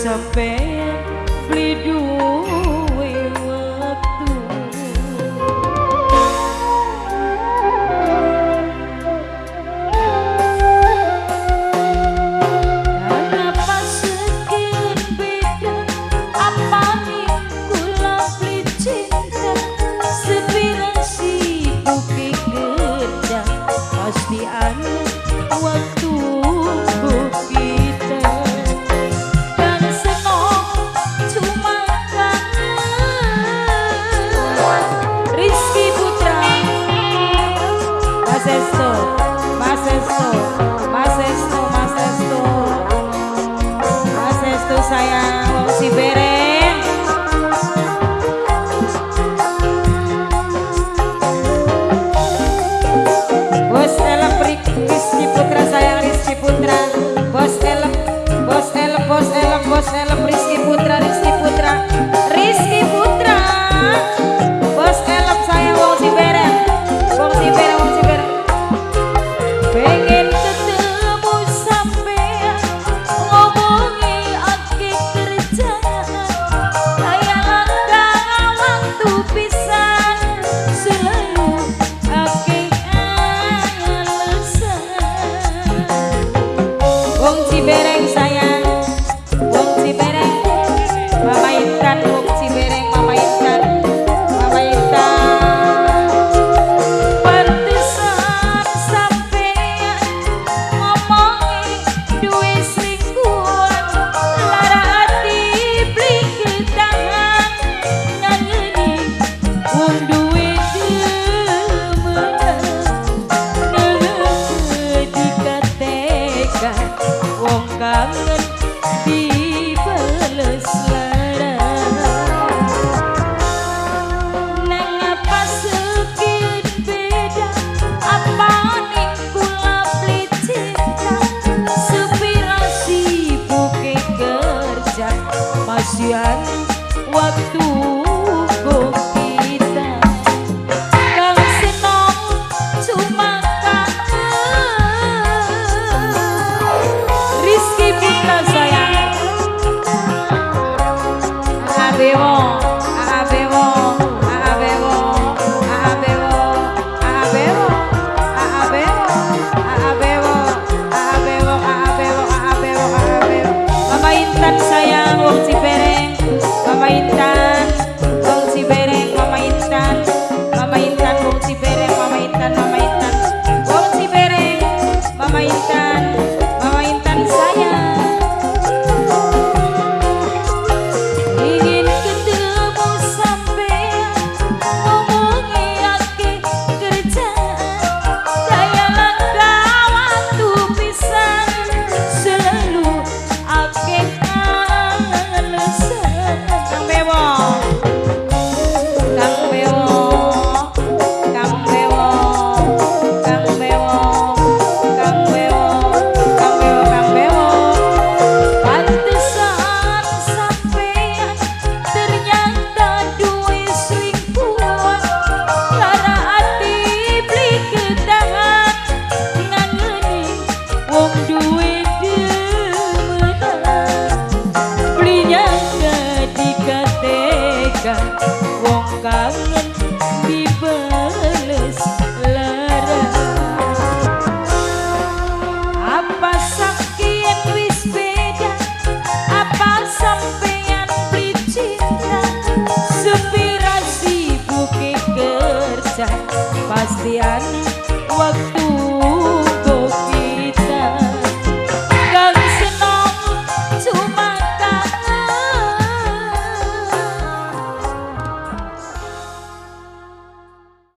Sampeyan beli duwe waktu. Kenapa sekian beda? Apa nih kula beli cinta? Sepirang sibuk kerja pasti ana waktu kita. Kang senong cuma kangen. Rizky Putra, Mas Esto, Mas Esto, Mas Esto, Mas Esto, Mas Esto sayang, wong Cibereng. Bos elep Rizky Putra sayang, Rizky Putra. Bos elep, bos elep, bos elep, bos elep Rizky Putra, Rizky Putra, Rizky Putra. Bos elep sayang, wong Cibereng, wong Cibereng, wong Cibereng. Pengen ketemu sampean, ngomongi akeh kerjaan, kaya langka waktu pisan, selalu akeh alasan. Wong Cibereng sayang, wong Cibereng, Mama Intan, wong Cibereng, Mama Intan, Mama Intan. Pantesan sampean ngomongi duwe selingkuhan, lara ati beli ketahan, ngangeni wong duwe demenan, dikateka wong kangen dibales lara. Nang apa sekian beda? Apa ning kula beli cinta? Sepira sibuk kerja masih ana waktu kita. Kang senong cuma kangen. Rizky Putra sayang, Abewo, Abewo, Abewo, Abewo, Abewo, Abewo, Abewo, Abewo, Abewo, Abewo, Abewo. Mama Intan sayang, wong Cibereng, Mama Intan, wong Cibereng, Mama Intan, Mama Intan, wong Cibereng, Mama Intan, Mama Intan, wong Cibereng, Mama Intan, Mama Intan sayang. Ingin ketemu sampean, ngomongi akeh kerjaan, kaya langka waktu pisan, selalu akeh alasan. Kang Bewo, Kang Bewo, Kang Bewo, Kang Bewo, Kang Bewo, Kang Bewo, Kang Bewo. Pantesan sampean ternyata duwe selingkuhan, lara ati beli ketahan, ngangeni wong duwe demenan, beli nyangka dikateka wong kangen dibales lara. Apa sakian wis beda? Apa sampean beli cinta? Sepira sibuk kerja pasti ana